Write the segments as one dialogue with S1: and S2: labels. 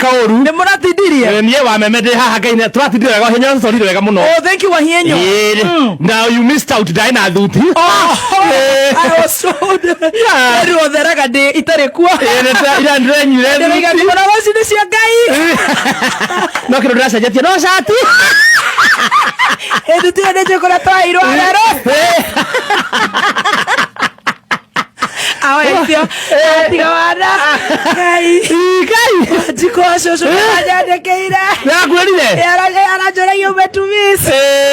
S1: Kaũru.
S2: Nĩ mũratindirie?
S1: Eh, niĩ wa meme ndĩ haha Ngai nĩ tũratindire wega hinya tũtwarire wega mũno.
S2: Oh, thank you, Wahienyo.
S1: Ĩĩ, now you missed out ndarĩ na thuti.
S2: Oh,
S1: Eh.
S2: I was so Rĩu theraga ndĩ itarĩ kuo.
S1: Ĩĩ, nĩ ira ndĩrenyire
S2: Ndĩroiga
S1: thuti.
S2: ngĩmona rũcinĩ cia Ngai.
S1: No kĩndũ ndĩracenjetie no cati.
S2: Ĩndĩ tiyo nĩ njũĩ kũrĩa twairwo rero. Awecio. Tiga wana. Ngai.
S1: Ngai.
S2: Njiko cũcũ nĩaranyandekeire.
S1: Nĩakwĩrire?
S2: Aranjũragia umetumiss.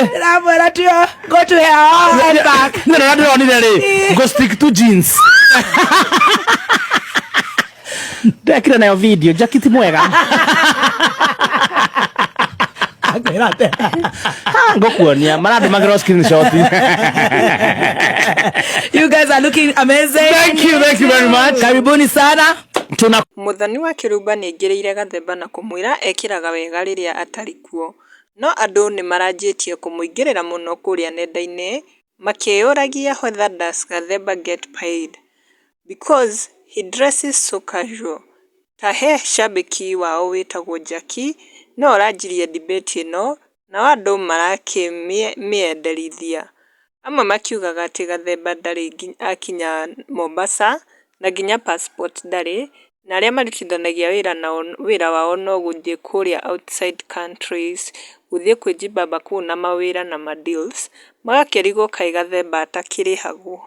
S2: Ndĩramwĩra tuyo go to hell and back.
S1: Nĩ na ndĩronire rĩ, go stick to jeans. Ndekire nayo video, jakiti mwega.
S2: Akwĩra atĩa?
S1: Ha, ngũkuonia marandũmagĩra screenshot.
S2: You guys are looking amazing.
S1: Thank you very much.
S2: Karibuni sana.
S1: Tuna
S3: Mũthoni wa Kĩrumba nĩaingĩrĩire Gathemba na kũmwĩra ekĩraga wega rĩrĩa atarĩ kuo. No andũ nĩmaranjĩtie kũmũingĩrĩra mũno kũrĩa nenda-inĩ makĩyũragia whether does Gathemba get paid because he dresses so casual. Ta he cambĩki wao wĩtagwo Jackie nĩwe ũranjirie debate ĩno nao andũ marakĩmĩenderithia. Amwe makiugaga atĩ Gathemba ndarĩ akinya Mombasa na nginya passport ndarĩ na arĩa marutithanagia wĩra nao wĩra wao no gũthiĩ kũrĩa outside countries, gũthiĩ kwĩjibamba kũu na mawĩra na ma deals, magakĩrigwo kaĩ Gathemba atakĩrĩhagwo.